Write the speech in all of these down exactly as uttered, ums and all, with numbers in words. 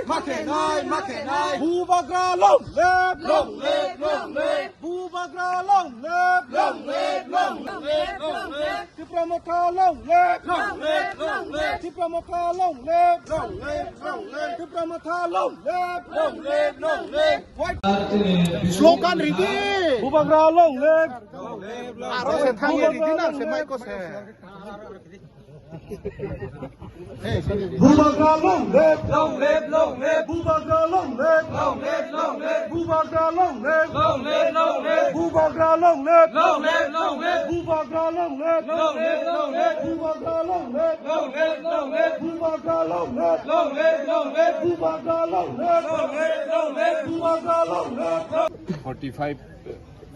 Makhenai, makhenai. Bubagra long live, long live, long live. Bubagra long live, long live, long live, long live. Tipra Motha long live, long live, long live. Tipra Motha long live, long live, long live. Tipra Motha long live, long live, long live. Slogan ready. Bubagra long live. Aro se thang ye ready na se mai ko se. Bubagra long live, long live, long live. Bubagra long live, long live, long live. Bubagra long live, long live, long live. Bubagra long live, long live, long live. Bubagra long live, long live, long live. Bubagra long live, long live, long live. Bubagra long live, long live, long live. Bubagra long live, long live, long live. Bubagra long live. Forty-five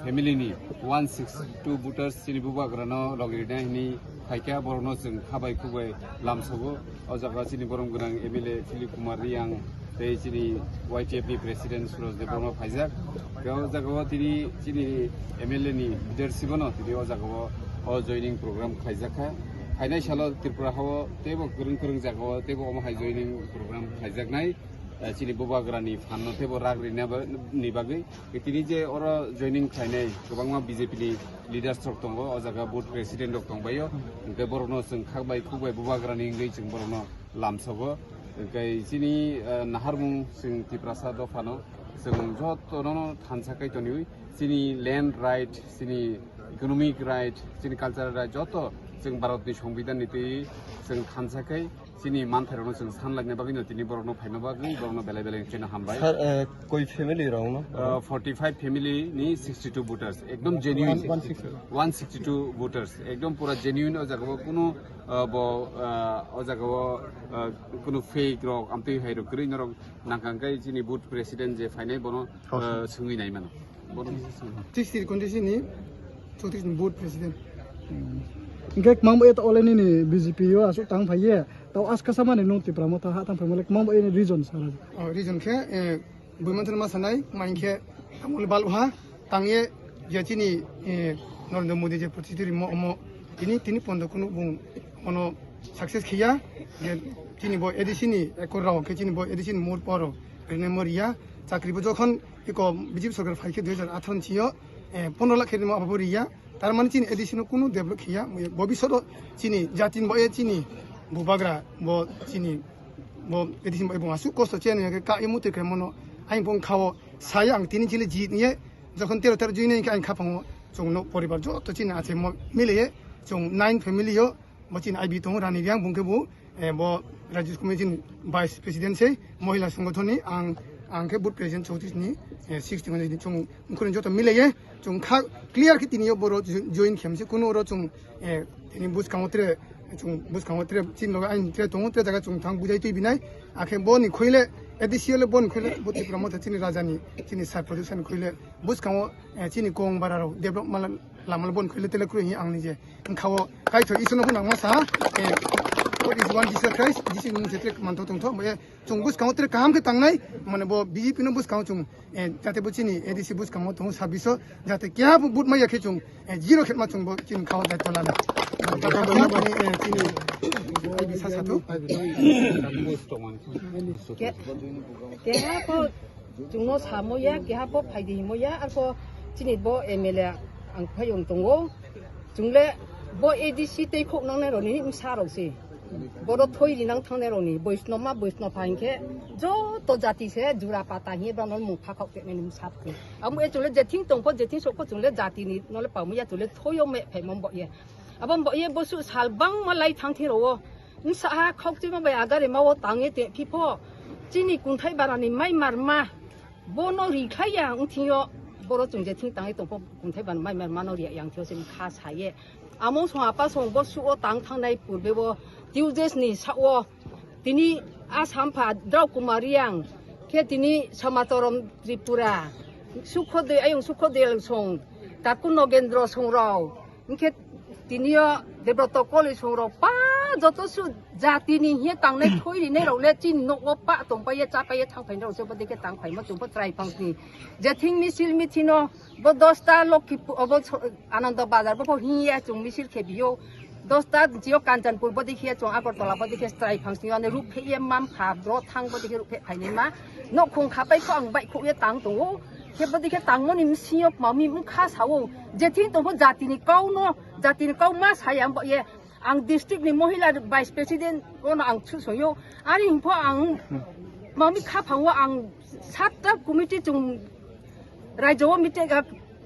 family ni one sixty-two voters chini bubagrano logi rina hini phaikha, borokno chwng khabai khukbai lamsogo. O jaga chini borom gwnang M L A Philip Kumar Riyang tei chini Y T F ni president Suraj Debbarma phaijak. Tei o jaga o tini chini M L A ni leadership no tini o jaga o, o joining program khlaijak kha. Phainai salo Tripura hao teibo kwrwng kwrwng jaga o teibo omo hai joining program khlaijaknai. Eh, chini bubagrani phanno teibo rak rina ba-, ni bagwi. Tini je oro joining khlainai kwbangma B J P ni leaders rok tongo, o jaga booth president rok tongbaio. Hwnkhe borokno chwng khakbai khukbai bubagrani wngwi chwng borokno lamsogo. Hwnkhe chini, eh, naharmung chwng Tiprasa dophano chwng jotono thansa kai toniwi chini land right, chini economic right, chini cultural right joto chwng Bharatni Songbidanni twi chwng thansa kai chini manthairokno chwng sanlaina bagwino tini borokno phaima bagwi borokno belai belai chwngno hambai. Sir, eh, koi family rokno? Uh, forty-five family ni sixty-two voters, ekdom genuine. One sixty-two. One sixty-two voters, ekdom pura genuine. O jaga o kunu, uh, bo, uh, o jaga o, uh, kunu fake rok, amtwi hai rok kwrwi norok nangkang kai chini booth president je phainai bono, uh, swngwi nai mano. Bono sixty constituency ni chowtris ni booth president. Hingke kwmang bo eto ole nini B J P o aswk tang phai ye. Tao aska samani nung Tipra Motha ha tang phaimale kwmang bo eni region sara. O region khe, eh, Buimanthani ma sanai, ma hinkhe Tamul Balbha tangye je chini, eh, Narendra Modi je protiduri mo omo tini, tini pondo kunu bung ono success khiya je chini bo A D C ni ekor rao khe chini bo A D C ni mur poro rene mo riya chakri bo jokhon iko B J P sorkar phai khe dui hajar atharo ni sio, eh, pondro lakh khe rimo abo bo riya. Tar mani chini A D C no kunu develop khiya, bobisot o chini jati ni bo, eh, chini bubagra bo chini bo A D C ni bo aswk kosto cheni khe ka imutwi khe mono aing bong khao saya ang tini chili jit niye jokhon tero tero jui nai khe aing khapango chwngno poribar joto chini ache mo miliye chwng nine family o bo chini I B tongo Rani Riang bung khe bo eh, bo Rajya Committee ni Vice President se, Mohila Sangathon ni, ang, ang khe Booth President chowtris ni, eh, sixty ni chung mukhurin joto milaiye, chung kha clear khe tini yo boro jo-, join khem se, kunu oro chung, eh, tini bwskango tre, chung bwskango tre, chini loge aini tre tongo, tre jaga chung thang bujai twi binai, akhe bo ni khoile, A D C le bo ni khoile, bo Tipra Motha chini raja ni, chini sar production khoile, bwskango, eh, chini kong bara rok develop mala, lama le bo ni khoile tele kru hi ang ni je. Wngkha o, Kaitor Isorno phano nangma sa, eh, what is one Jesus Christ? Jesus ni mung se tre mantho tongtho, omo ye chung bwskango tre kaham khe tangnai, mane bo B J P no bwskango chung, eh, jate bo chini A D C bwskango tongo sabbish o, jate keha bo vote maya khe chung, eh, zero khe ma chung bo chini khao daityo lana. Eh, chini, eh, bisa satu. Ke-, keha bo Chwngno samo ya, keha bo phaidi himo ya, arpho chini bo M L A ang phai wng tongo. Chwngle bo A D C tei khok nangnai rokni bwsa rok se. Bodo thoi rinang thangnai rokni Boisno ma Boisno pha hinkhe joto jati se jura pata hiye bono mung pha khok tenai ni bwsa rok se. Amo e chwngle jething tongpho jething sokpho chwngle jatini nole pamo ya chwngle thoyo me phaimo bo ye. Abo bo ye bosu sal bangma lai thang thiro o. Bwsa ha khok chima bai agari ma o tangye te phipho. Chini kunthai barani mai marma. Bono rikhlaiya wngthingyo, boro chwng je thing tangwi tongkho, kunthai ban mai mai mano riya yang thio sini kha saye. Among song apa song bo suo tang thangnai purbe bo Tuesdays ni sao tini Assam pha Drau Kumar Riang khe tini Samatorom Tripura Sukhodoi ayung Sukhodoi song Taku Nogendro song rao. Hingkhe tini o Debroto Koli songrok pa joto su jatini hiye tangnai thoi rinai rok le chini nok o pa tongpai ye chapai ye thangpai rok se bo dikhe tangpai ma chwng bo chwrai phang sini. Jething misil mithino bo dosta Lokkipur obo so-, Anando Bazar bo pho hiye chwng misil khe biyo. Dosta jio Kanchanpur bodi khe chwng Agartala bodi khe chwrai phang sio ani ruk phe ye mam pha bro thang bodi khe ruk phe phaini ma. Nok khung khapai kho ang bai kho ye tang tongo. Khe bodi khe tangmoni msio mami mkha sao. Jethi tongbo jatini kau no, jatini kau ma saya bo ye. Ang district ni mohila vice president kono ang thusoyo. Ani himpo ang mami kha phango ang satta committee chung Raijo o meeting, ah,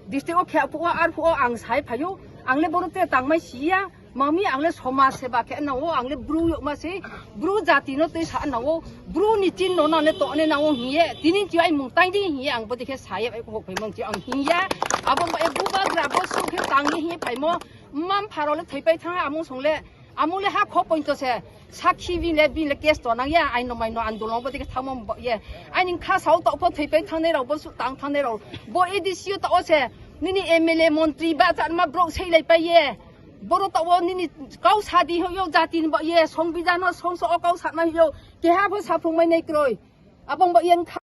district o khe phuo, ar phuo ang sai phaio. Ang le bono te tangmai siya. Mami ang le somaj seba khe nango, ang le bru yok ma se, bru jati no tei sa nango, bru ni chin no na le to ne nango hiye. Tini chi ai mung tai di hiye ang bodi khe saye ai ko phai mon chi ang hiya. Abo ba e bu ba gra bo su khe tang ni hiye phai mo. Mam pharo le thai pai thang amung song le. Amung le ha kho pointo se. Sakhi bile bile case to nang ya, aino maino andolon bo tike thamo bo ye. Aini kha sao to pho thei pai thangnai rao, bo su tang thangnai rao. Bo A D C o to o se, nini M L A montri ba chan ma brok sei lai pai ye. Boro to o nini kau sadi ho yo jati ni bo ye, songbidhan o songso o kau sa ma yo. Keha pho saphung mai nai kroi. Abong bo ye